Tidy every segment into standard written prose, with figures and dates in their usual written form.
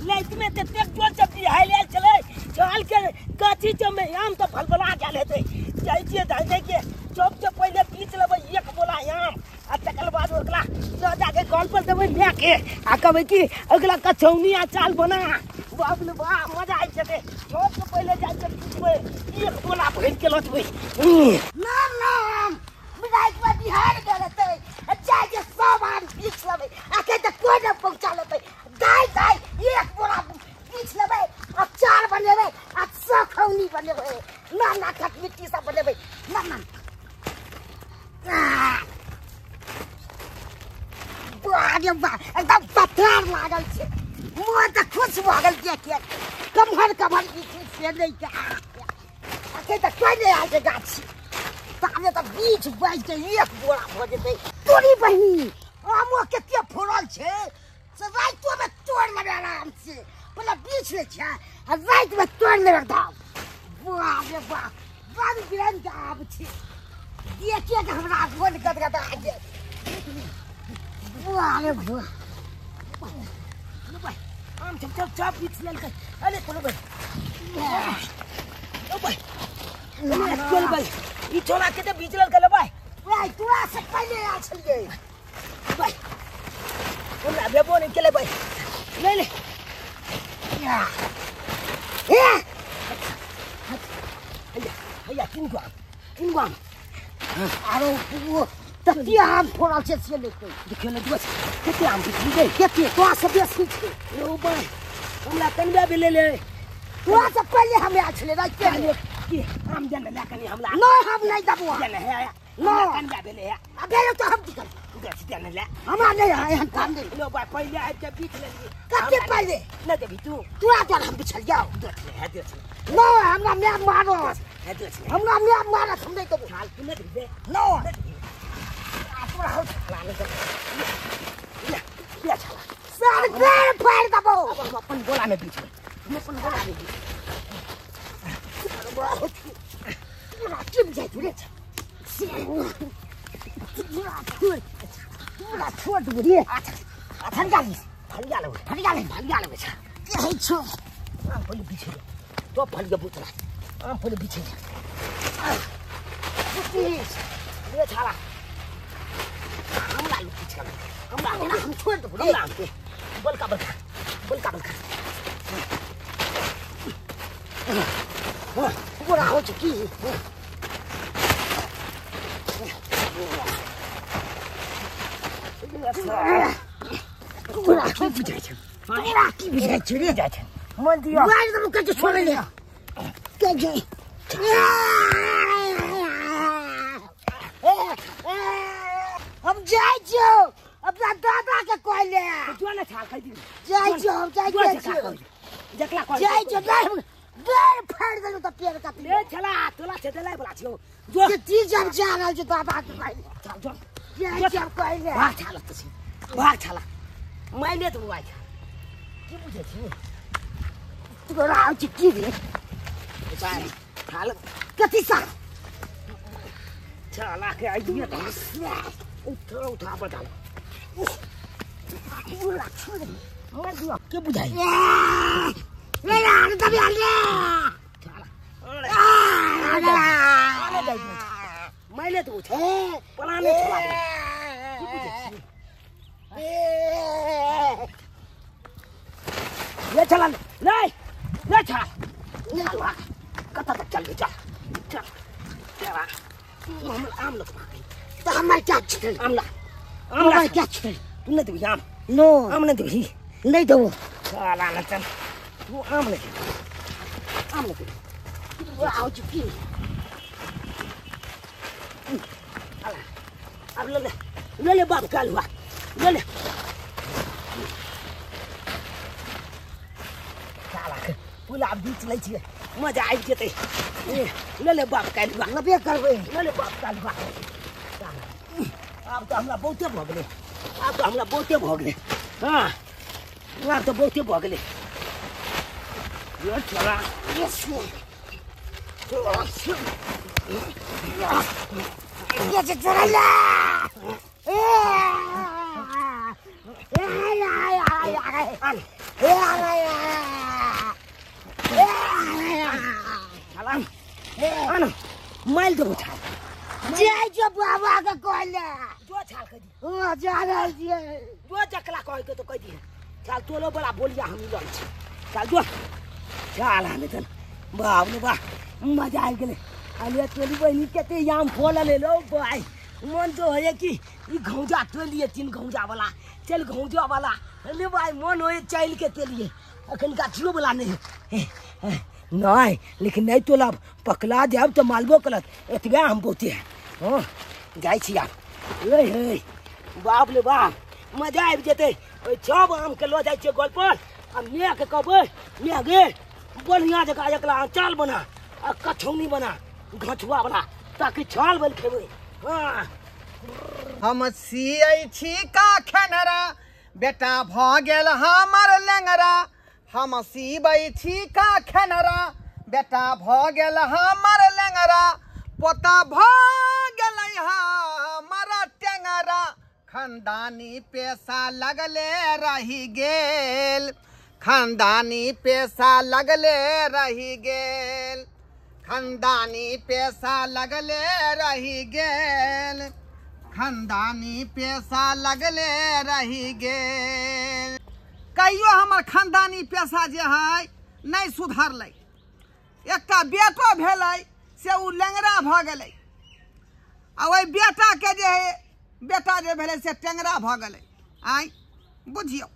रातिमे ततेक जोर से बिहाड़ि आयल छलै, छाल के गाछी सबमे आम तऽ फलफला गेल हेतै। जाइ छियै धाइ के चौक से पहिले पीस लेबै एक बोला आम, आ तकर बाद ओकरा लऽ जाके कल पर देबै मायके, आ कहबै कि अगला कछौनी आ चाल बना। बाप रे बाप, मजा आबि जेतै। चौक से पहिले जाके पीसबै, एक बोला भरि के लऽ जेबै। नाम नाम रातिमे बिहाड़ि गेल हेतै, जाके सब आम पीस लेबै, अखन तऽ कोइ नहि पहुँचा लेतै। दाइ दाइ एक बोरा पीस लेबै, अचार बनेबै, आ चखौनी बनेबै, ना ना खटमिट्टी सब बनेबै। ना ना बाह रे बाह, एकदम पथार लागल छै, मोन तऽ खुश भऽ गेल देख के। कमहर कमहर की छै से नहि के, अखन तऽ कोइ नहि आयल छै गाछी, ताबे तऽ बीच बाजि के एक बोरा भऽ जेतै। तोरी बहिनी आमो कते फड़ल छै से रातिमे तोड़ि लेबै आराम से। पहिले बीछ लै छै आ रातिमे तोड़ि लेबै एकदम। बाह रे बाह, रंग बिरंग के आम छै, देखिए के हमरा मोन गदगदा गेल। बाह रे बाह, आम सब सब सब बीछ लेलकै। अरे चलो भाइ, ओ भाइ, चल भाइ, ई छोरा के तऽ बीछ लेलकै। ले भाइ, ओए तोरा से पहिले आयल छलियै। भाइ हमरा भेबो नहि केलै भाइ, ले ले। हे हैया हैया, तीन गो आम, तीन गो आम। आरो तते आम फड़ल छै से नहि कोइ। देखियौ ने दोस्त, कते आम बिछली गई, कते तोरा से बेसी छै। यौ भाइ, हमरा कनबा भेलै ले, तोरा से पहिले हम आयल छलियै रातिमे। की आम दे ने, लए कनि हमरा। नहि, हम नहि देबौ। दे ने, हे हमरा कनबा भेलै हे। आ भेलै तऽ हम की करबै? गाछ दे ने, ले। हमरा नहि है एहन काम नहि। लो भाइ, पहिले आबि के बीछ लेलियै। कते पहिले? नहि देबही तू? तोरा द्वारा हम बिछलियौ। देख ले, हे देख ले। नहि, हमरा माय मारत। हे देख ले। हमरा माय मारत, हम नहि देबौ। छाल तू नहि देबही? नहि। आ तोरा हौ छाला नहि देबौ। ले, ले छाला। सर पेड़ फाड़ि देबौ। अब हम अपन गोलामे बिछबै, हम अपन गोलामे बिछबै। तोरा की बुझाइ छौ रे? तोरा छोड़ देबौ रे। अच्छा, फरिया ले, फरिया लेबै, फरिया ले, फरिया लेबै। छा कहै छौ आम पहिले बिछेबै, तो फरिया बुतरा आम पहिले बिछेबै। ले छाला, हमरा लुकी छाला, हमरा हम छोड़ देबौ रे। हमरा आम के बलका बलका बलका बलका बोरा होइ छै की? तोरा की बुझाइ छौ? तोरा की बुझाइ छौ रे? जाइ छै मन दिअ, मारि देबौ। कहै छै छोड़ै ले, कहै छै। हम जाइ छियौ अपना दादा के कहले। जो ने छाल खाइ दी। जाइ छियौ, हम जाइ छियौ, जकला कहै जाइ छियौ। नहि, बेर फाड़ि देलहुँ तऽ पेड़ काटि ले छला, तोला छै देलै बला छियौ। जो के चीज हम जा रहल छियौ दादा के कहले। चल जो, जाइ छियौ कहले। भाग छाला तऽ छै, भाग छाला, माइले तऽ आइ की बुझै छी? तोरा होइ छै की रे? छाल कथी सा छाला के आइ दिए तऽ उठा उठा बता तोरा छोड़ मर दियो के बुझाइ। ले यार दबी ले छाला आने जाइ माइले तऽ उठे पलाने छला की बुझै छी? ले छला, ले ले छला, ले कतऽ तक चल चल चल चल। आम लग तऽ हमर क्या छै? आम ला, आम ला। क्या छै? तू नहि देबही आम? नो, आम नहि देबही? नहि देबौ। छला न चल, तू आम नहि देबही, आम नहि देबही। आउ छै की? अब ले ले, ले ले बाप काल हुआ, ले ले। साला के पुला बीच लै छियै, मजा आबि जेतै। ले ले बाप काल्हि हुआ, लेबे करबै। ले ले बाप काल्हि हुआ। आब तऽ हमरा बहुते भऽ गेलै, आब तऽ हमरा बहुते भऽ गेलै। हँ, आब तऽ बहुते भऽ गेलै। छोरा आन माइल देबो छाल जाय जो बाबा के कहले जो छाल कह दी हां जा रहल छियै जो जकला कह के तो कह दी छाल तोलो बड़ा बोलिया हम लल छी चल जो छाल आने तन बाप रे बा मजा आबि गेलै अलिया तोली बहिनी कते आम फल लेलो भाई मन तो होय कि ई घौजा तोलिए तीन घौजा वाला चल घौजा वाला ले भाई मन होय चल के तोलिए अखन गाछियो वाला नहीं नहीं लेकिन नहीं तोलब पकला जाब तो मालबो करत एतबे हम बोते हैं हां जाइ छी आब हे हे बाप रे बाप मजा आबि जेतै ओहि सब आम के लऽ जाइ छियै गोल पर आ मेह के कहबै मेह गे बढ़िया जकाँ एकला अचार बना आ कछौनी बना घछुआ वाला ताकि छाल बल खेबै। हाँ हम सियै छी का खेनरा बेटा भ गेल हमर लेंगरा हम सिबै छी का खेनरा बेटा भ गेल हमर लेंगरा पोता भ गेलै हमर टेंगरा खानदानी पैसा लगले रहि गेल खानदानी पैसा लगले रहि गेल खानदानी पैसा लगले रहि गेल खानदानी पैसा लगले रहि गेल। कहियो हमर खानदानी पैसा जे है नहीं सुधरलै एकटा बेटो भेलै से ओ लेंगरा भऽ गेलै आ ओहि बेटा के जे है बेटा जे भेलै से टेंगरा भऽ गेलै। आँय बुझियौ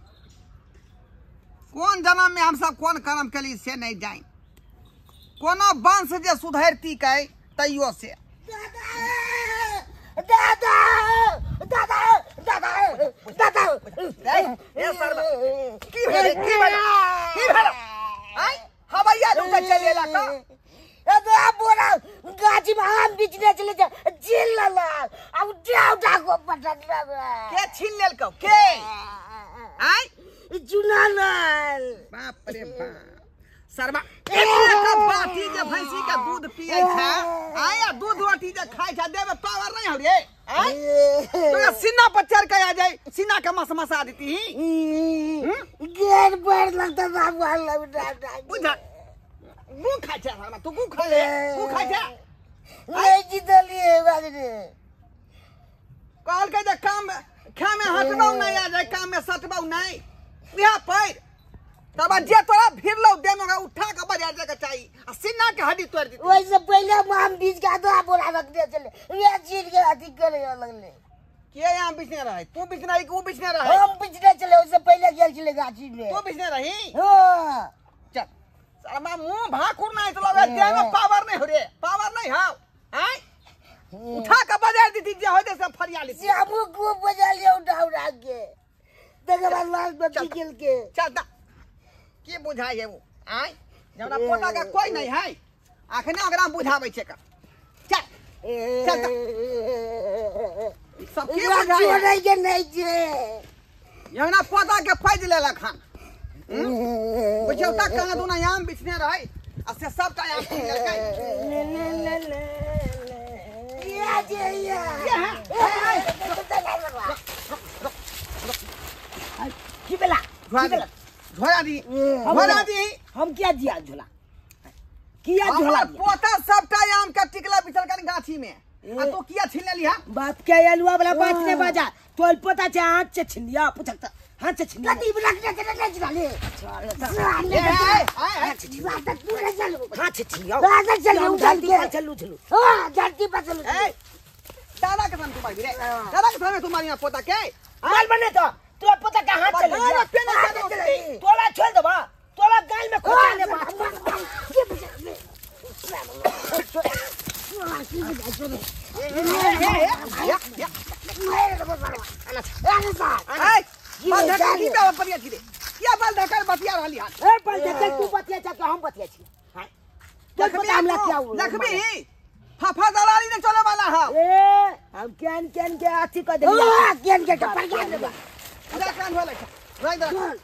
कोन जन्म में हमसब कोन कर्म केली से नहीं जानि कोनो वंश जे सुधरती कै तैयो से। दादा दादा दादा दादा ए सरला की भेलै की भेलै की भेलै आँय हवैया लूटे चलि एला का ए तो बोरा गाछी में आम बिचने चले जा छीन लेलक आ उठा उठा को पटक के छीन लेलकौ के आँय चुनालाल। बाप रे बाप सरवा एक बाटी जे भैंसी के दूध पिए छै आया दूध रोटी जे खाय छै देह में पावर नहीं हो रे आय तो सीना पर चढ़ के आ जाए सीना के मस मसा देती ही गेर पर लगता बाबू लौटा बुझा गु खाय छै सरवा तू गु खा ले गु खाय छै नहीं जीतलिए बाजरे कहल के जे काम खा में हटबौ नहीं आ जाए काम में सटबौ नहीं इहा पैर तब जे तोरा भिरलौ देह में उठा के बजा जाके चाही आ सीना के हड्डी तोड़ दी। वैसे पहले आम बीज के आधा बोरा रख दे चले वे छीन के अथी करे लगले के यहाँ बिछने रहे तू बिछने रही कि ऊ बिछने रहे हम बिछने चले उससे पहले गेल चले गाछी में तू बिछने रही। हां चल शर्मा मुंह भाकुर नहीं चलो देह में पावर नहीं हो रे पावर नहीं हाव आय उठा के बजा दी जे होय से फरिया ली से हमू को बजा लिया उठा उठा के तकर बाद लाश बची गेल के चल दा के बुझाइ है वो आय जरा पोता का कोई नहीं है अखने ओकरा बुझाबै छै का चल चल सब के बुझाइ नहीं के नहीं छै जरा पोता के पैज लेलक हन बुझौ त कहाँ दुना आम बिछने रहै आ से सबटा आम छीन लेलकै। ले ले ले ले या जे या की बेला की बेला झोला दी झोला दी हम क्या दिया झोला किया झोला पोता सबटा आम के टिकला बिछल कन गाछी में आ तू किया छीन लेली हा बाप के आलुआ वाला बात नहीं बाजा तोल पोता छै हाथ से छीन लिया पुछक त हाथ से छीन लिया कति रखने चले नहीं चले ए ए हाथ से छीन लिया दादा चल उठा के चलू चलू हां धरती पर चलू ए दादा के सामने तुम्हारी रे दादा के सामने तुम्हारी यहाँ पोता के माल बने तो तोरा पोता के हाथ चले तोला छोड़ देबा तोला गाल में खोचा ले बात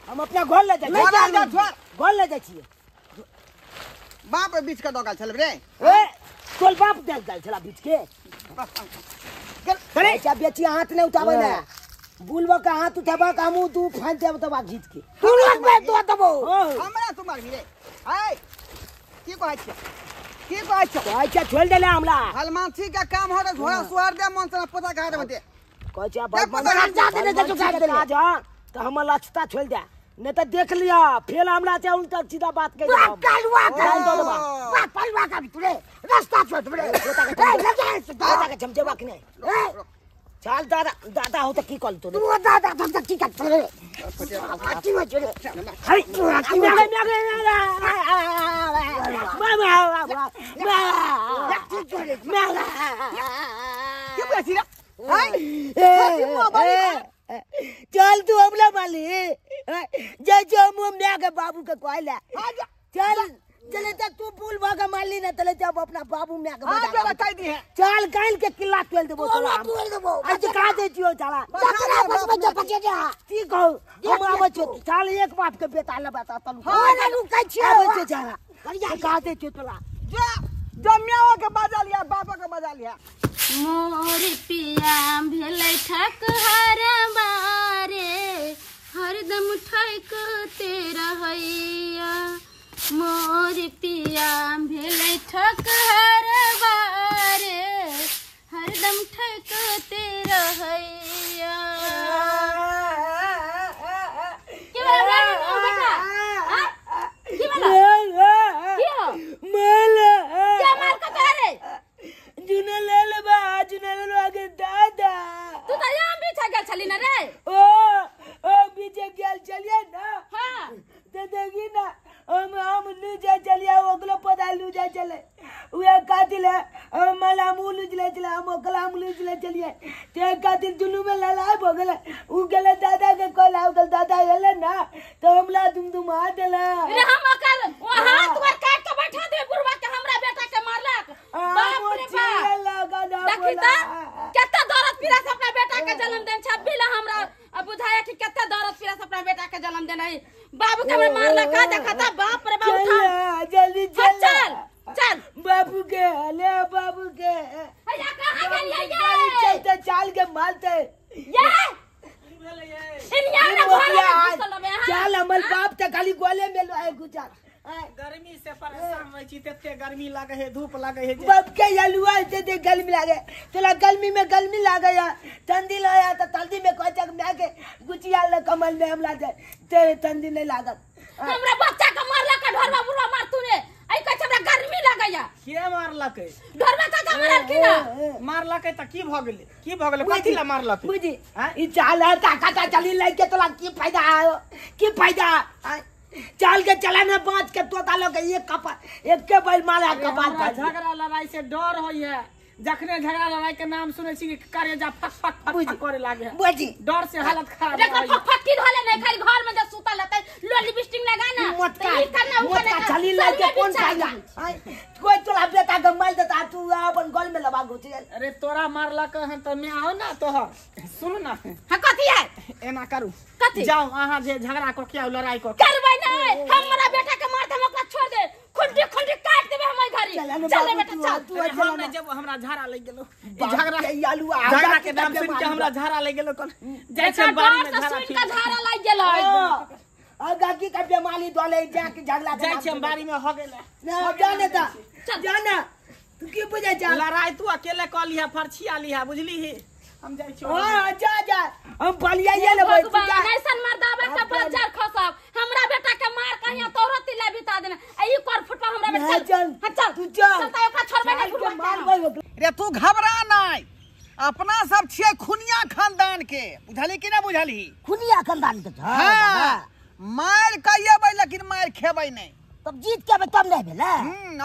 हम अपना घर ले जाइ घर ले जाइ छियै। बाप बीच के दगल छल रे ए तोल बाप दगल छला बीच के। अरे क्या बेची हाथ नहीं उठावे ने बुलबा का हाथ उठेबा का हमू दू फान देब तबा घीच के तू लोग में दो देबो हमरा तू मारबी रे ए की कहै छै की कहै छै कहै छै छोड़ देले हमरा हलमानसी का काम हो घोड़ा सुहार दे मन से पोता कहा देबे दे कहै छै काज हां त हमर लक्षता छोड़ दे नहीं तो देख लिया फेल हमरा छै उल्टा सीधा बात कह दे कालुआ का पलवा का तू रे रास्ता छोड़ दे रे ए लगे दादा के झमझेबा के नहीं चल दादा दादा हो तो की कल तू तू दादा तो की कर रे की हो रे हाय मामा मामा की बोलै छी रे हाय चल तू हमला माली जय जो मुंह में के बाबू के कहला चल चले जा तू पुल भागा मारली ना तले जब अपना बाबू में के हां चल कह दी है चल काल के किला तोल देबो तोला तोल देबो आज का दे जियो चला चला बस बच्चा बच्चा जा की कहू हम आबै छो चल एक बाप के बेटा ले बता तलू हां ना रुकै छी आबै छो चला का दे छियो तोला जा जम्यावा के बजा लिया बाबा के बजा लिया मोर पिया भेलै ठकहर बारे हरदम ठकते रहैया मोर पिया भेलै ठकहर बारे हरदम ठकते रहैया के भेलै बेटा हां की भेलै की हो माला के मार के रे जुना ले लेबा जुना ले आगे दादा तू त यहाँ पीछे गेल छली ना रे ओ ओ पीछे गेल छलिए ना हां ते देखी ना हम लूजा चलिया ओकलो पता लूजा चले उहे कातिल है हम मला मुंह लूजले चले हम ओकला हम लूजले चलिए ते कातिल दुनू में लड़ाई भ गेलै उ गेलै दादा के कहला उ गेल दादा गेलै ना तो हमला दुम दुम आ देला रे हम ओकर वहां तोर काट के बैठा दे बुढ़वा के हमरा बेटा के मारलक बाप रे बाप देखी त केते दर्द पीड़ा से अपना बेटा के जन्म देन छब्बी ला हमरा अब बुझाया कि केते दर्द पीड़ा से अपना बेटा के जन्म देन है बाबू के हमरा मारलक का देखता बाप रे बाप उठा जल्दी चल चल चल बाबू के ले बाबू के भैया कहां गेलियै ये चल त चाल के मारते ये इनिया ना घर में घुसल रहबै चल हमर बाप त खाली गोले में लो है गुजार गर्मी से परेशान रहे छी तते गर्मी लागे है धूप लागे है बाप के यलुआ से दे गर्मी लागे तोला गर्मी में गर्मी लागे या ठंडी लाया त ठंडी में कोई जग में के गुचिया ले कमल में हमला जाए ते ठंडी नहीं लागत हमरा बच्चा के मारलक ढोरबा बुढ़वा मार तूने आई कहै हमरा गर्मी लागैया के मारलक ढोरबा चाचा मारलखिन ना मारलक त की भ गेलै की भ गेलै कथि ला मारलक बुझी ई चाल है ताकत चली लग के तोला की फायदा की फायदा चाल के चला ना बांच के तोता लोग एक कपाल एक के बैल मारा कपाल पर झगड़ा लड़ाई से डर होई है जखने झगड़ा लड़ाई के नाम सुनै छी कि जा फक फक फक करे लागे है बुझी डर से हालत खराब देखो फक फक की धोले नहीं खाली घर में जब सुतल रहतै लो लिपस्टिक लगा ना मोटका ई करना उ करना चली लग के कौन फायदा कोई तोला बेटा के मार देता तू अपन गल में लबा घुस अरे तोरा मारलक हन त मैं आओ ना तोहर सुन ना हां कथि है एना करू कथि जाओ अहाँ जे झगड़ा क के आउ लड़ाई क करबै नै हमरा बेटा के मारते हम ओकरा छोड़ दे खुंडी खुंडी काट देबे हम घरी चल रे बेटा चल तू हम नै जब हमरा झाड़ा लग गेलो झगड़ा आलू झगड़ा के नाम सुन के हमरा झाड़ा लग गेलो कोन जाय छै बाड़ी में झाड़ा सुन के झाड़ा लग गेलो आ गाकी का बीमारी दोले जा के झगड़ा जाय छै हम बाड़ी में हो गेले ना जाने ता जाना तू की बुझे जा लड़ाई तू अकेले क लिहा फरछिया लिहा बुझली ही हम जाय छी हां जा जा हम बलिया ये लेबै तू जा ऐसन मर्दाबा के बाजार खसब हमरा बेटा के मार कहिया तोरो तिला बिता देना आ ई कर फुटवा हमरा बेटा चल हां चल तू चल चल त ओकरा छोड़बे नै फुटवा मारबै रे तू घबरा नै अपना सब छियै खुनिया खानदान के बुझली कि ना बुझली खुनिया खानदान के हां मार कहिएबै लेकिन मार खेबै नै तब जीत के तब नहीं भेलै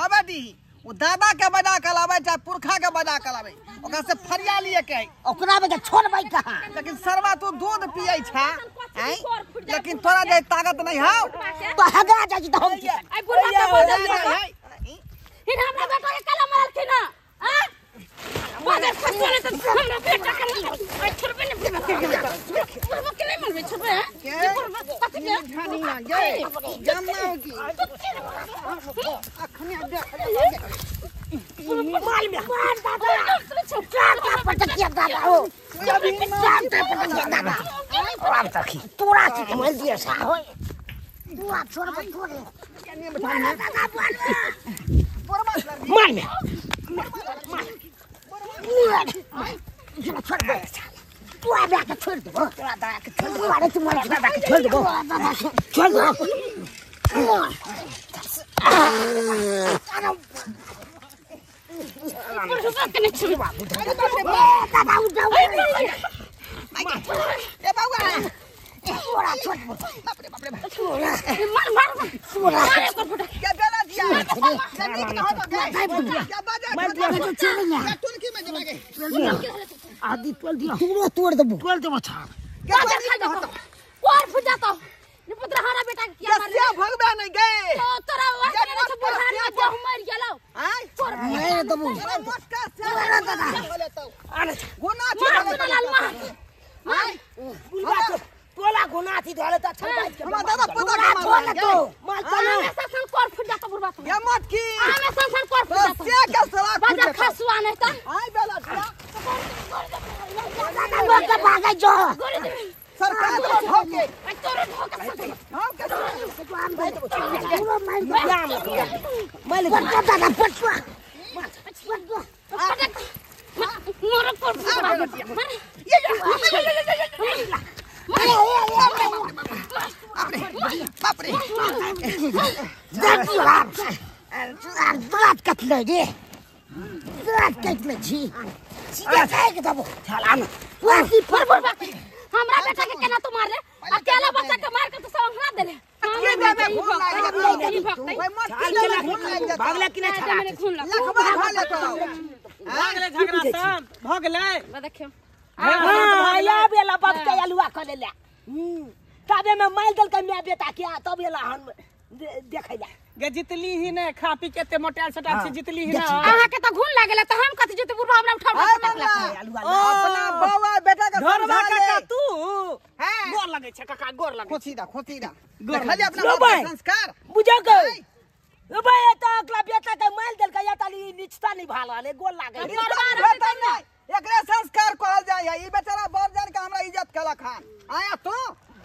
अबे दी ओ दादा के बजा के लाबै चाहे पुरखा के बजा के लाबै ओकरा से फरिया लिए के ओकरा में के छोड़बै कहां लेकिन सरवा तू दूध पियै छा लेकिन तोरा जे ताकत नहीं हौ तो हगा जा त हम की आई बुढ़वा के बदल हिन हमरा बेटा के काला मारलखिन हां बदल खसले त हमरा बेटा के आई छोड़बे नै बुढ़वा के नहीं मारबै छोड़बे बुढ़वा कथि के धनिया गे जमा की अखने देख माल में मार दादा चार का पटकिया दादा हो दादा तोरा की मर दिया सा होय तू आ छोड़ तोरे दादा मार में मार छोड़ दे तू आ के छोड़ दे तोरा दादा के छोड़ दे अरे तुम्हारा दादा के छोड़ दे छोड़ दे दादा उठाओ ए बाबा छोड़ा छोड़ बाप रे बाप रे मार मार छोड़ा क्या बेला दिया क्या नीक न होतो क्या बाजा क्या तुलकी में जमा के आदि तोल दिया तोड़ तोड़ देबो तोड़ देबो छाप क्या नीक न होतो और फुट जाता निपुत्र हरा बेटा के क्या मार क्या भगबे नहीं गए तो तोरा वाह के छ बुढ़ारी में जो मर गेलो आय मार देबो मोटका से दादा अरे गुना मार लाल मार मार बुलबा तोला गुना थी धोले त छल बाज के हमरा दादा पता के छोड़ मार तो मार चलो हमेशा सन कोर फुट जाता बुढ़बा तो ये मत की हमेशा सन कोर फुट जाता से के सवा बाजा खसुआ नहीं त आय बेला दिया दादा लोग के भागे जो सरकार को ठोके तोरे ठोके ठोके पूरा मार मार पटवा दादा पटवा पटवा मोर कोर फुट मार ये बाप रे दाँत कटले रे दाँत कटले छी सीधा खाए के दबो चला न हमरा बेटा के केना तू मारले अकेला बच्चा के मार के तो सब हरा देले के देबे खून लाग जेतौ ओए मत की देबे खून लाग जेतौ भागला कि नहीं छला लखबा खा लेतौ भऽ गेलै झगड़ा शांत भऽ गेलै देखियो हां या बेला बाप के अलुआ क लेला तबे में माइल दल के my बेटा के तब एला हम देखै ला गे जितली ही ने खा पी के एते मोटायल सोटायल छी जितली ही ना अहाँ के त घून लागेला त हम कथि जित बुढ़बा हमरा उठा आय उठा ममला अलुआ अपना बौआ बेटा के घरवा समझा ले काका तू हैं गोर लगै छै काका गोर लगै खोसी दा खोसी दा गोर देखा अपना लो बाप के भाई। संस्कार बुझा गए बे त अगला बेटा के माइल दल के या ताली निचता नहीं भाल रहले गोल लागे भेटै नहीं एकरे संस्कार कहल जाय है ई बेचारा बर जान के हमरा इज्जत केलक हन आया तू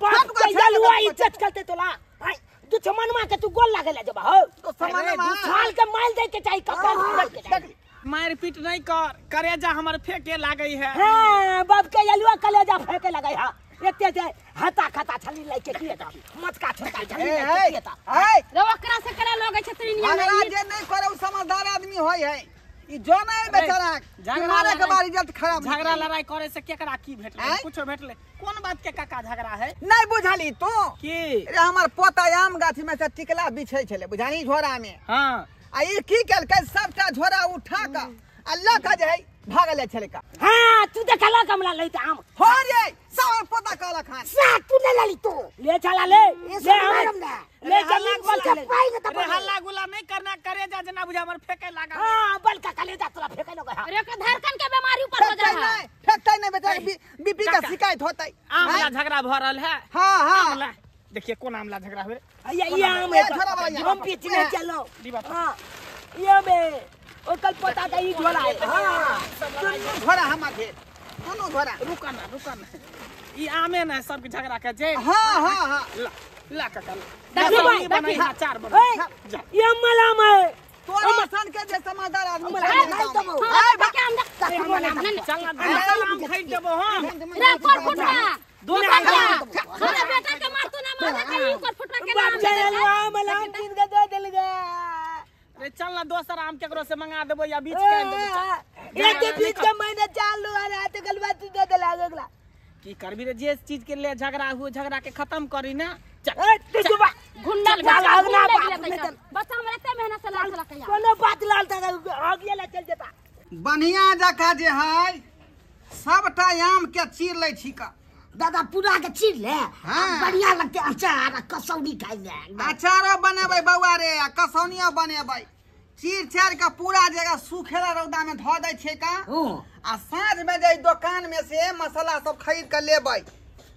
बाप के अलुआ इज्जत करते तोला आय दुश्मन के तू गोल लागेला जब हो तो समानमा छाल के माइल दे के चाही कपाल फोड़ के चाही मार पीट नहीं कर करेजा हमर फेंके लागै है हां बाप के अलुआ कलेजा फेंके लगे हा एते जे हता खता छली लइके की eta मचका छोटा छली ए लइके की eta ए रे ओकरा से केना लगै छै तू झगड़ा जे नहीं करे उ समझदार आदमी होय है ई जो नहीं बेचारा झगड़ा मारे के लड़ाई- बाद इज्जत खराब झगड़ा लड़ाई करे से केकरा की भेटलै आँय? कुछो भेटलै कोन बात के काका झगड़ा है नहीं बुझली तू की रे हमर पोता आम गाछी में से टिकला बिछै छलै बुझानी झोरा में हाँ आ ई की केलकै सबटा झोरा उठा क आ लऽ के जे है भागल छलै का हां तू देखला कमला लइते आम हो रे सब हमर पोता कहलक हन सा तू नहीं लली तू ले चला ले ये ले सब हम मारम ना ले जमीन पर चले पाई के अरे तब हल्ला गुल्ला नहीं करना करेजा जना बुझा हमर फेंके लागल हां बलका कलेजा तोरा फेंके लगे हा अरे ओकरा धड़कन के बीमारी ऊपर हो फेंकतै जा है नहीं फेंकतै नहीं बेचारा बीपी का काका। शिकायत होतै आमला झगड़ा भऽ रहल है हाँ हाँ आमला देखिए कोन आमला झगड़ा हुए ये ये आम ए, है झोला वाला यहाँ। हम पीछे चलो दीवा पर। हां ये में ओकर पता का ई झोला है हां दुनू झोरा हमर भेल दुनू झोरा रुका ना रुका ना ई आमे ना सबके झगड़ा के जे हाँ हाँ हाँ ला ला काका ला। देखी दस आदमी भाई, बनाई, देखी। हाँ, चार बनाई। ए जा। ये मलाम है तोरा सन के जे समझदार आदमी अमला, छै भाई गाँव में। तब हमरा बेटा के आम दे चल ना दोसर आम खरीद देबो हम रे कोर फुटवा दोसर जा हमरा बेटा के मार तू ना मार के ई कोर फुटवा के बाप नाम के अलुआ मलाम तीन के दे दिल गे अरे चल ना दोसर आम केकरो से मंगा देबो या बीच के आनि देबो चल। एक के बीच के महीने चालू आ रहा तो गलवा तू दे दिला अगला की करबी रे जे चीज के लिए झगड़ा हुए झगड़ा के खत्म करी ना चल ए तू जुबा घुन्ना चल, चल, ना बाप में चल। बच्चा हमरा एते मेहनत से लाल चला कोनो बात लाल तक आगे ला चल जेता बढ़िया जकाँ जे है सबटा आम के चीर लै छी का दादा पूरा के चीर ले हाँ। बढ़िया लगते अचार आ कसौनी खाइ ले अचारो बनेबै बौआ रे आ कसौनियो बनेबै चीर चार के पूरा जगह सूखेला रौदा में धऽ दै छै का हूँ। आ साँझ में जे दोकान में से मसाला सब खरीद के लेबै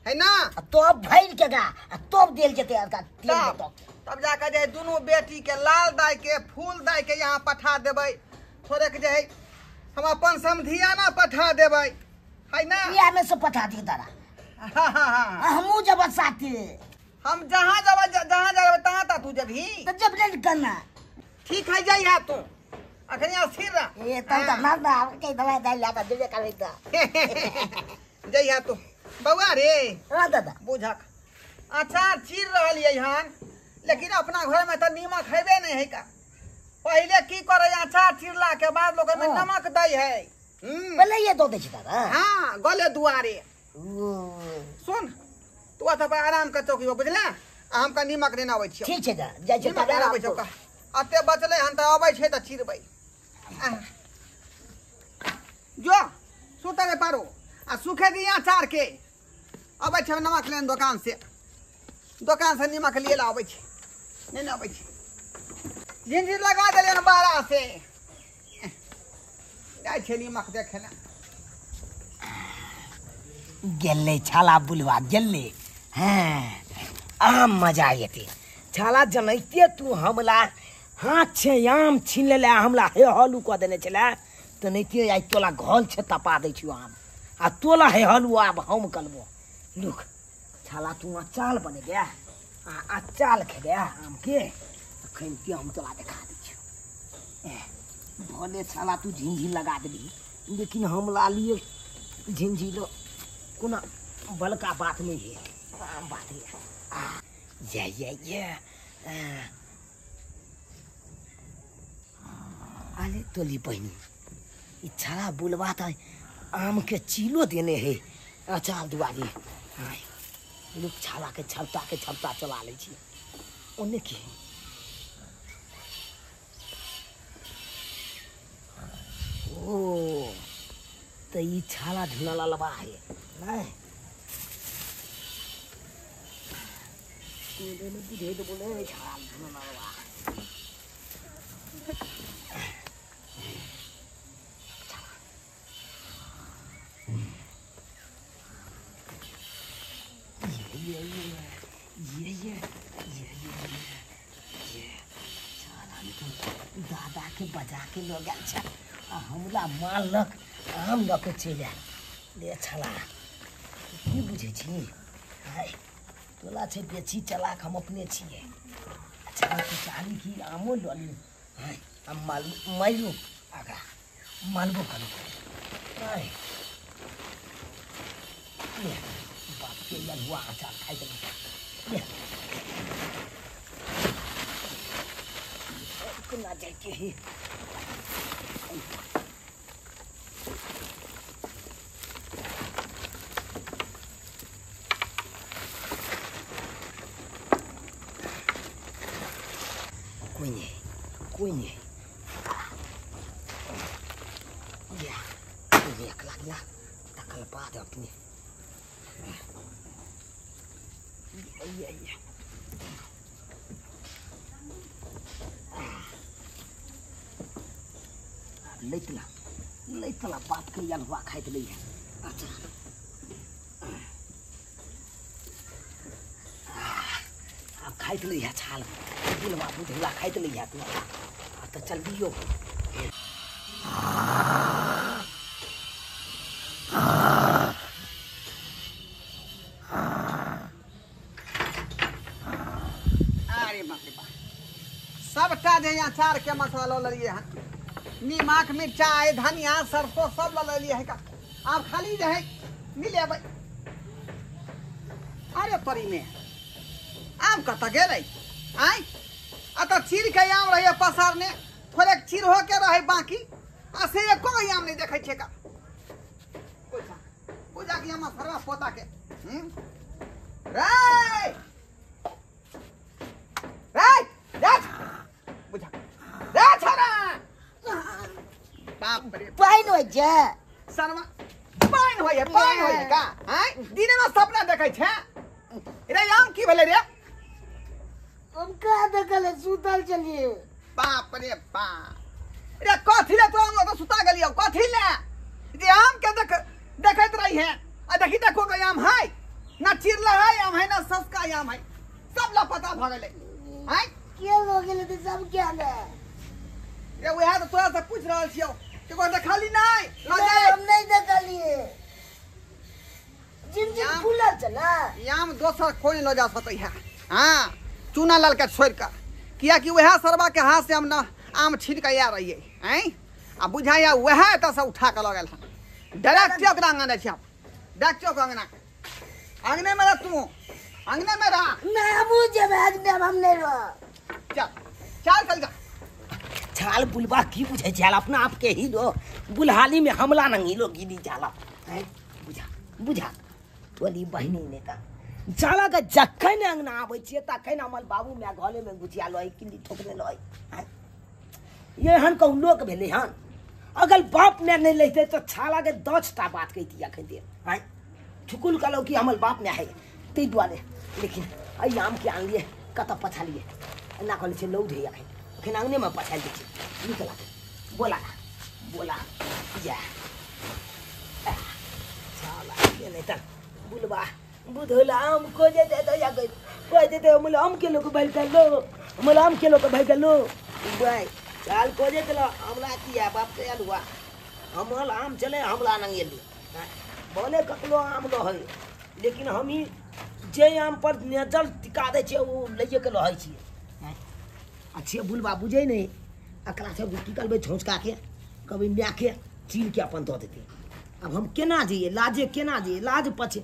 है ना तोप भरि के गा आ तोप देल जेतै अरका तेल तब देतौ तब जाके जे दुनू बेटी के लाल दाई के फूल दाई के यहाँ पठा देबै थोड़ेक जे है हम अपन समधियाना पठा देबै है ना बियाह में से पठा दियो दादा। हाँ हाँ हाँ हमहू जब साथे हम जहाँ जब जहाँ जब तहाँ ता तू जबही तो जब नहीं करना। ठीक है जाई हा तू अखनी स्थिर रह। ए तब त ना ना के दवाई दाई ला त देबे करबै त जाई हा तू बउआ रे। हां दादा बुझक अचार चीर रहल हन लेकिन अपना घर में तो नीमक हेबे नहीं है का। पहले की करे अचार चिरला के बाद लोग में नमक दै है। पहले ये दो दै छै दादा। हां गले दुआरे सुन तू अत पर आराम कर चौकी पर बुझला आ हमका नीमक लेना आबै छियो। ठीक छै दा जाइ छै नीमक लेना आबै छियो का अते बचलै हन त आबै छै त चिरबै। जो सुतरे पारो आ सुखे दी अचार के आबै छै नमक लेने दुकान से नीमक लिए ला आबै छै नहीं ना आबै छै झिंझिर लगा देलियै हन बारा से जाइ छै नीमक देखे ला। गेलै छाला बुलवा गेलै। हाँ आम मजा एते छाला जनैते तू हमला हाथ छे आम छीन लेले हमला हे हलू कऽ देने छलै तऽ नैते आइ तोला घल छे तपा दै छियौ आम आ तोला हे हलू आब हम कलबो। लुक छाला तू अचार बने गया आ अचार खेबे आम के अखन के हम तोला देखा दै छियौ। भले छाला तू झिंझिर लगा देबही लेकिन हमला लिए झिंझिलो कोनो बलका बात नहीं है आम बात है। ये ये ये अरे तोली बहनी ई छाला बुलवा त आम के चीलो देने है अचार दुआरे। लोग छाला के छपटा चला लै छी ओने की ओ त ई छाला झुला लबा है नहीं बुझे तो बोले छाला झुला लबा। ये ये ये ये ये ये छाला दादा के बजा के लऽ गेल छै आ हमरा मारलक आम लऽ के चलि आयल। ले छाला की बुझै छी तोला छै बेची चलाक हम अपने छियै। अच्छा तू चाहली कि आमो लऽ ली हम मारियो आगा मालबो करू बाप के ललुआ अचार खाइ देलक। कोना जाइके हे कोई नहीं कोई नहीं या एक लागला तकल बाद अपने ये ये लैतला लैतला बाप के यलुआ खाइत लै है। अच्छा आब खाइत लै है छाल बुलवा बुझला खाइत लै है तू आ तऽ चल दियो। अरे बाप रे बाप सबटा जे अचार के मसाला ललिए हन नीमक मिरचाई धनिया सरसों सब लऽ लेलिए है का आब खाली जे है मिलेबै। अरे तोरी में आम कतऽ गेलै आँय आ तऽ चीर के आम रहै पसारने थोड़े चीर हो के रहै बाकी आ से एको आम नहीं देखै छै का। पूजा के आम फरवा पोता के रे रे रे बुझा रे छोरा बाप रे पानि होइ छै सरवा पानि होइ है का आँय दिने में सपना देखै छै रे आम की भेलै रे। हम कहाँ देखल सुतल चलिए। बाप रे बाप रे कथी ले तोरा हम सुता गेलियौ कथी ले जे आम के देखैत रही है आ देखी देखो के आम है ना चिरला है आम है ना सस्का आम है सब लापता भ गेलै आँय के हो गेलै त सब क्या ने रे वएह त तोरा से पूछ रहल छियौ कि को देखली नहीं लऽ जाय हम नहीं देखलिए। जिन जिन फूलल चला याम दोसर कोई ल जा सकै है। हां चूना लाल के छोड़ के, किया कि वह सरबा के हाथ से हम न आम छीन के आ रहिए हैं आ बुझाया वह एतऽ से उठा के लऽ गेल हन। डायरेक्ट ओकरा अंगना छी, डायरेक्ट ओकरा अंगना अंगने में रह तू, अंगने में रह। मैं हमू जेबै अंगने में, हम नहीं रह। चल चल चल जा। छाल बुलबा की बुझे छाल अपना आप के ही लो बुलहाली में हमला नहीं लो गिरी जाला हैं बुझा बुझा तोली बहिनी ने का जाला के जखन अंगना आबै छियै तखन हमर बाबू my घरे में गुचिया लय किल्ली ठोकने लय हैं। ये हन कहूँ लोक भेलै हन, अगर बाप ने नहीं लेते तो छाला के 10टा बात कहिती अखन दे हैं। ठुकुल कहलहुँ कि हमर बाप ने है ताहि दुआरे, लेकिन एहि आम के आनलियै कतऽ पछालियै एना कहलै छै लौद है अखन अखन अंगने में पछालि दै छियै। नीक लागै बोला बोला जा छाला के नहीं तऽ बुलबा बुधौला आम खोजे दे दो या गई कोई दे दे हमला आम के लोग भाई कर लो, हमला आम के लोग भाई कर लो भाई चाल खोजे चलो हमला किया बाप के आलुआ हमल आम चले हमला नहीं एली बोले ककलो आम रहै, लेकिन हम ही जे आम पर नजर टिका दै छियै ओ लैए के रहै छियै। अच्छे बुलबा बुझै नहीं अकरा से की करबै झोंचका के कभी माय के चीर के अपन दऽ देतै। आब हम केना जइयै लाजे केना जइयै, लाज पछे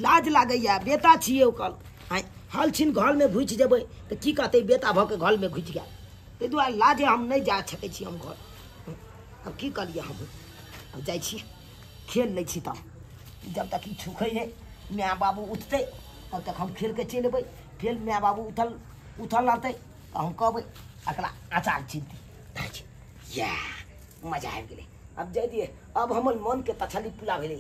लाज लागैया बेटा छियै ओकर आँय हल छिन घरमे घुसि जेबै तऽ की कहतै बेटा भऽ के घरमे घुसि गेल, ताहि दुआरे लाजे हम नहि जा सकै छी हम घर। आब की करियै हम, आब जाइ छी खेल लै छी तब जब तक ई छुखै नहि माय बाबू उठतै तब तक हम खेल के चलि अयबै, फेर माय बाबू उठल उठल रहतै तऽ हम कहबै एकरा अचार चिन्ती इएह मजा आबि गेलै। आब जाइ दियै अब हमर मनके तसल्ली पूरा भेलै।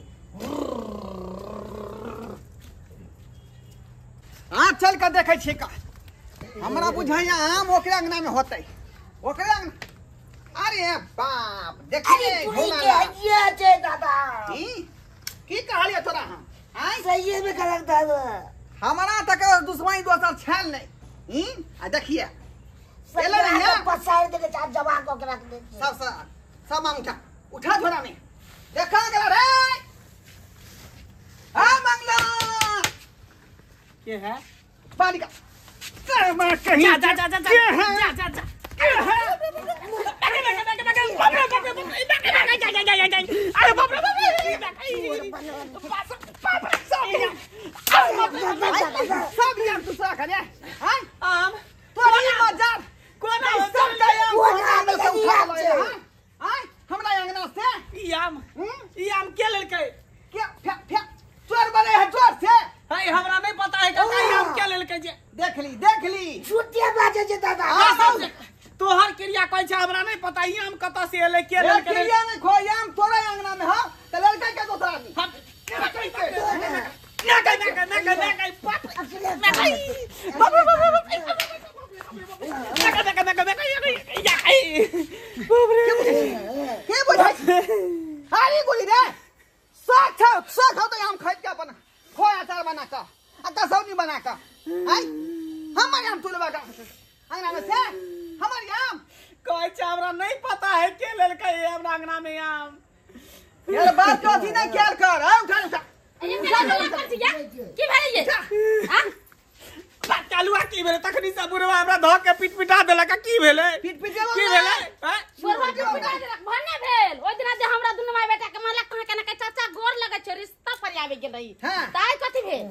हाँ चल के देखै छियै का हमरा बुझाइया आम ओकरे अंगना में होतै ओकरे अंगना। अरे बाप देखिए अरे दादा की कहलियै तोरा हम आइ सही में कहलक दादा हमरा तक दुश्मनी दोसर छल नहीं आ देखिए एले नहीं ना पसार दे के चार जमा क के रख दे सब सब आम उठा उठा झोरा में देखा गेला रे आ मंगला के है पानी का कहीं जा जा जा जा जा जा जा के है अरे बाप रे सब यार दूसरा खा ले हां आम तोरा मजार कोना सब का आम हां हमरा अंगना से ई आम ई आम के लेलकै के फे फे चोर बने है चोर से है हमरा नहीं पता है का ई आम के लेलकै जे देख ली झूठे बाजे जे दादा तोहर क्रिया कहै छै हमरा नहीं पता ई आम कतऽ से एलै के लेलकै क्रिया नहीं खो आम तोरा अंगना में हां त लड़का के दोसरा आदमी हम ना कहि ना कहि ना कहि ना कहि बाप ना कहि बाप रे बाप ना कहि ना कहि ना कहि या बाप रे के बुझै हारी गोली रे साग खाओ साग खाओ तो आम खरीद के अपन खो अचार बना के आ कसौनी बना के आई हमर आम तुलबा का अंगना में से हमर आम कहै छै हमरा नहीं पता है के लेलकै हमरा अंगना में आम यार बात तो अथी नहीं खेल कर आ उठा उठा की भेलै ये हां चालुआ की भेलै तखनी से बुढ़वा हमरा धऽ के पीट पिटा देलक की भेलै पीट पिट की भेलै बुढ़वा के पिटा देलक भन्ने भेल ओइ दिना जे हमरा दुनू माय बेटा के मारलक कहाँ केना के चाचा गोर लगै छै रिश्ता पर आबि गेल रही ताइ कथी भेल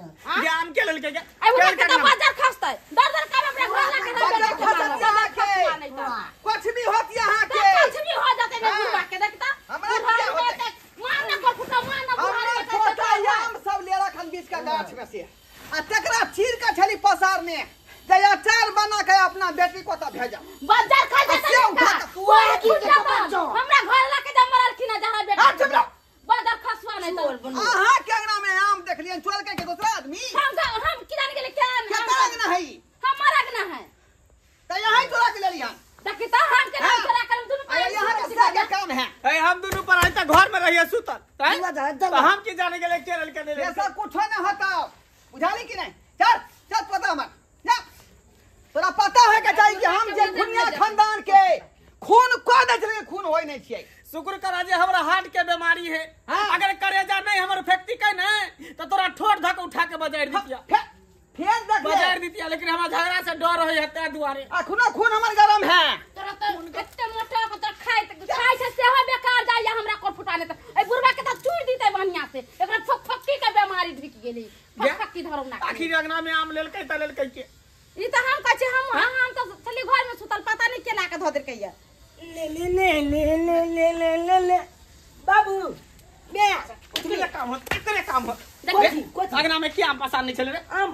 जे आम के लेलकै ए बुढ़वा के तऽ बाजार खसतै दर दर काम हमरा घर लाके कुछ भी होत यहां के कुछ भी हो जाते ने बुढ़वा के देखता हमरा क्या होतै मार न कर फुटा मार न हमरा छोटा आम सब ले रखन बीच का गाछ में से आ तकरा चीर के छली पसार में जे अचार बना के अपना बेटी को त भेजा बाजार खा जाता हमरा घर लाके जब मरलखिन जहाँ बेटा बाजार खसवा नहीं तो अहां के अंगना में आम देखलियन चोर के दूसरा आदमी हम की जान गेले क्या केकर अंगना है हमार अंगना है त यहां चोरा के लेलियन देखी त हम के चोरा के दुनु पर यहां के क्या काम है ए हम दुनु पर आई त घर में रहिए सुतल त हम की जाने गेले के ललके नहीं ऐसा कुछ न होता बुझाली कि नहीं चल चल पता हमर जा तोरा पता है के चाहिए कि हम जे खुनिया खानदान के खून को दे छले खून होय नहीं छियै शुक्र करा जे हमरा हार्ट के बीमारी है। अगर करेजा नहीं हमर फैक्ट्री के ने तो तोरा ठोर धक उठा के बजाड़ दितिया। फेर देख बजाड़ दितिया, लेकिन हमरा झगड़ा से डर होय है ते दुआरे। अखनो खून हमर गरम है। तोरा तो कते मोटा को तोरा खाय खाय से सेहो बेकार जाय हमरा कोर फुटाने त ए बुढ़वा के त चूर दिते बढ़िया से। एकरा फकफक्की के बीमारी ढुक गेली, फकफक्की धरौ ना। आखिर अंगना में आम लेलकै त लेलकै के ई त हम कहै छी हम त छली घर में सुतल, पता नहीं केना के धो देलकै या। ले ले ले ले ले ले ले ले ले बाबू बे एकरे काम होत, एकरे काम होत। कोथी अंगना में की आम पसार नहीं छले रे? आम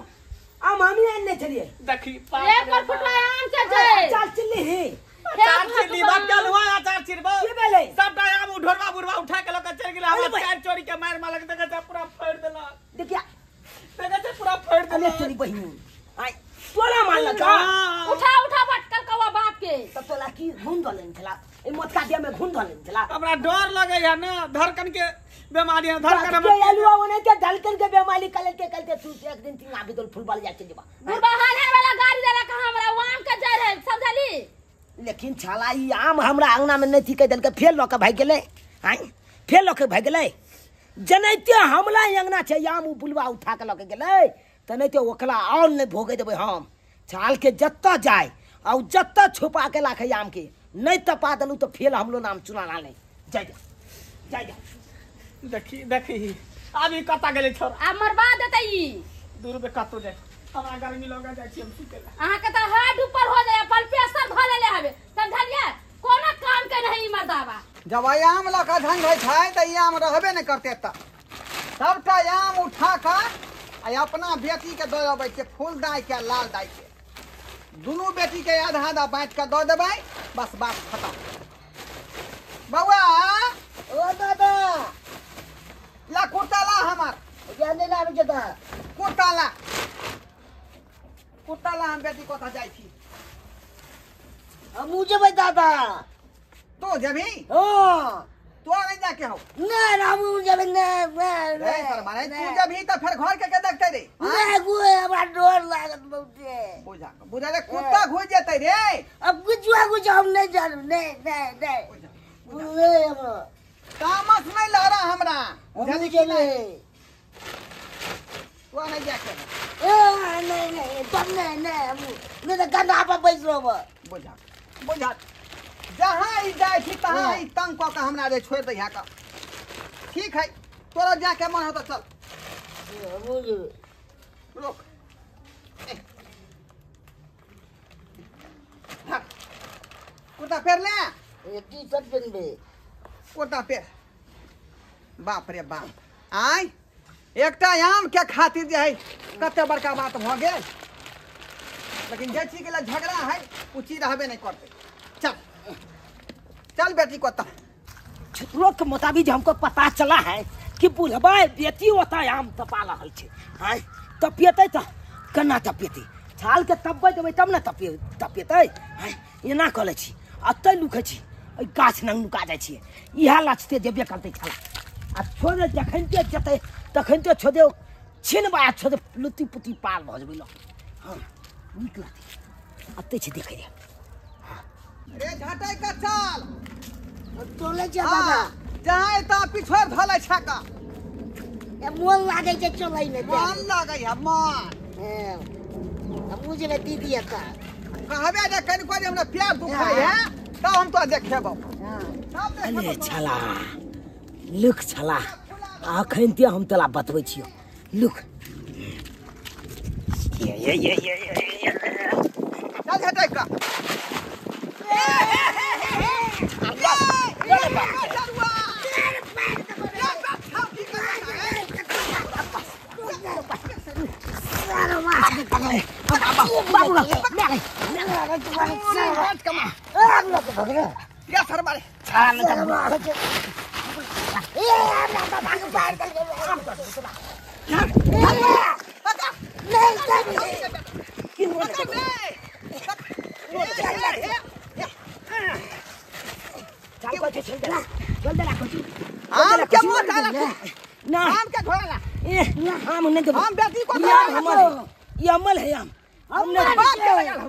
आम हम ही आनने छलिए। देखी एक पर फुटवा आम के छै। चाल चिल्ली हे चार चिल्ली बाप के लुआ चार चिरबो की भेलै? सबटा आम ढोरवा बुरवा उठा के लक चल गेल। हमरा चार चोरी के मार मालक देख छै पूरा फाड़ देलक। देखिया देख छै पूरा फाड़ देलक। अरे तोरी बहिन आई तोरा मारलक। उठा उठा भटकल कौवा बाप के। तब तोला की घुन धलेन छला ए मोटका देह में घुन धलेन छला। हमरा डर लगे है ना, धड़कन के बीमारी है, धड़कन के आलुआ ओने के धड़कन के बीमारी कलते कलते तू एक दिन तीन आबि दल फुटबॉल जा चल जेबा। बुढ़वा हाल वाला गाड़ी देलक हमरा आम के जर है समझली। लेकिन छाला ई आम हमरा अंगना में नहीं थी कह देलक, फेर लऽ के भागि गेलै। आइ फेर लऽ के भागि गेलै। जनैते हमला अंगना छै आम उ बुलवा उठा के लऽ के गेलै त नहीं तो ओकरा और नहीं भोगे देबै हम। छाल के जत्ता जाए और जत्ता छुपा के लाखे आम के नहीं तपा देलू तो फेल हमलो नाम चुनाना नहीं। जाय जा जाय जा। देखी देखी अभी कता गेलै छोरा आ मरबा देतै ई 2 रुपए कतो जाय। हमरा गर्मी लगा जाय छी हम सुते ला। अहाँ के त हार्ट ऊपर हो जाय, प्रेशर भ लेले हबे समझलिए। कोनो काम के नहीं मर्दावा। जब आम लऽ के झंग होइ छै त ई आम रहबे नहि करतै। त सबटा आम उठा के आ अपना बेटी के दऽ अबै छियै, फूल दाइ के लाल दाइ के दुनू बेटी के आधा आधा बाँटि के दऽ देबै, बस बात खतम। बौआ ओ दादा ला कुर्ता ला हमर। जाने ना आबै छै त कुर्ता ला, कुर्ता ला, हम बेटी कोता जाइ छी। हमहूँ जेबै दादा। तू जेबही? हां। तू नहीं जाके हो? नहीं हमहूँ जेबै। नहीं नहीं सर मारे तू जेबही त फेर घर के के देखतै रे? नहीं गुए हमरा डर लागत बहुते। बुझा बुझा रे कुत्ता घुस जेतै रे। अब कुछ कुछ हम नहीं जानू। नहीं नहीं नहीं नहीं हमरा तामस नहीं लहरा हमरा। बुझली कि नहीं? तू नहीं जाके। ए नहीं नहीं तब नहीं नहीं हम नहीं त गन्दा पर बैस रहब। बुझा बुझा जहाँ ई जाइ छी तहाँ ई तंग कऽ के हमरा रे छोड़ि दैहा का। ठीक है तोरा जाके मन हो त चल। रोक कुर्ता पहिर ले। T shirt पहिनबे। कुर्ता पहिर। बाप रे बाप आय एकटा आम के खातिर जे है कते बड़का बात भऽ गेल। लेकिन जे चीज के लिए झगड़ा है उ चीज रहबे नहीं करते। चल चल बेटी को छुतरो के मुताबिक हमको पता चला है कि बुढ़वा बेटी होता आम तपा रहल छै। आय तपियतै त केना तपियतै? छाल के तपबै देबै तब ने तपियतै। आय एना कऽ लै छी अतै लुकै छी एहि गाछ नंग नुका जाइ छियै। इएह लचते जेबे करतै छाला आ छोड़े जखनते जेतै तखनते छोड़े छिनबा छोड़े लुत्ती पुत्ती पार भऽ जेबै ल। हँ नीक लगतै अतै छै देखै रे। रे झटै के चल चलै छै दादा। जहाँ त पिछोर धलै छै का ए मोन लागै छै चलै मे। मन लागै है मन। हमहूँ जेबै दीदी एतऽ। कहबे जे कनिको जे हमरा प्यार दुखाइ है तब हम तोरा देखेबौ। अरे छला लुक छला अखन ते हम तोरा बतबै छियौ। लुक ये ये ये ये चल झटै का। आम के मोट आला ना आम के घोड़ा ए आम नहीं देबो। हम बेटी को ये अमल है। ये अमल है आम। हम बाप के लगा तो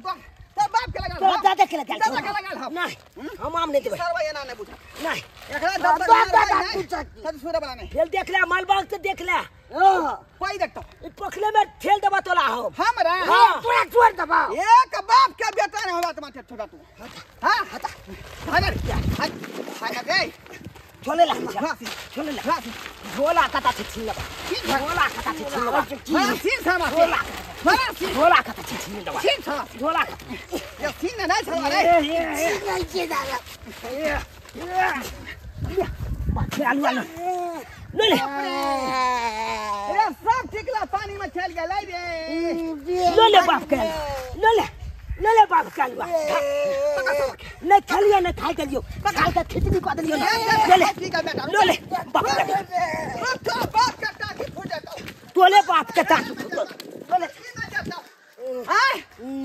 बाप के लगा तो दादा देखे लग देखे लग गेल। नहीं हम आम नहीं देबै। सरवा एना नहीं बुझा। नहीं एकरा जब तक नहीं तब छोड़े वाला नहीं। ठेल देख ले मालबाग से देख ले। हां कोई देखतो पोखले में ठेल देबा तोला हम। हमरा तोरा छोड़ देबा। एक बाप के बेटा नहीं होवा तुम्हारे छोड़ा तू। हां हटा भाग रे भाग रे छोले ला छोले ला झोला कता छिन लेबा। झोला कता छिन लेबा। छिन छमा झोला झोला कता छिन लेबा। छिन छमा झोला ये छिन नहीं छमा रे छिन नहीं छे दादा। बाकी आलू आलू ले ले रे सब टिकला पानी में चल गेलै रे। ले ले बाप के ले ले ले ले बाप के आलू नहीं खेलियो नहीं खाई के लियो खाई के खिचड़ी कऽ देलियो। ले ले ले ले बाप के बाप के टाकी फूट जेतौ। तोले बाप के टाकी फूटल। ले आय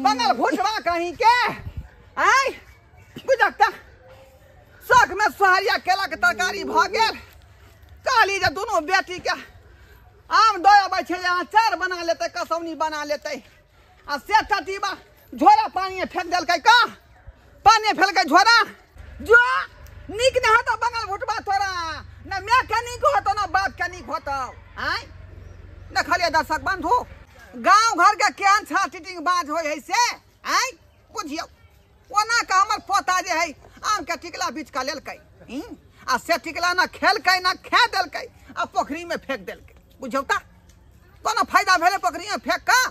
बंगल भुटवा कहीं के आय बुझकता शौक में सोहरिया केला के तरकारी भऽ गेल। कहली जे दुनू बेटी के आम दऽ अबै छै जे अचार बना लेतै कसौनी बना लेतै आ से टटीबा झोरा पानी फेंक देलकै का पानी फेलकै झोरा जो नीक नहि होतौ बंगल भुटबा तोरा न my के नीक होतौ न बाप के नीक होतौ। आय देखलियै दर्शक बंधु गाँव घर के केहन छा टीटिंग बाज होइ है से आय बुझियौ। ओना के हमर पोता जे है आम के टिकला बीच का लेलकै आ से टिकला ना खेलकै ना खा देलकै आ पोखरी में फेंक देलकै। बुझौ त कोनो फायदा भेलै पोखरी में फेंक कऽ?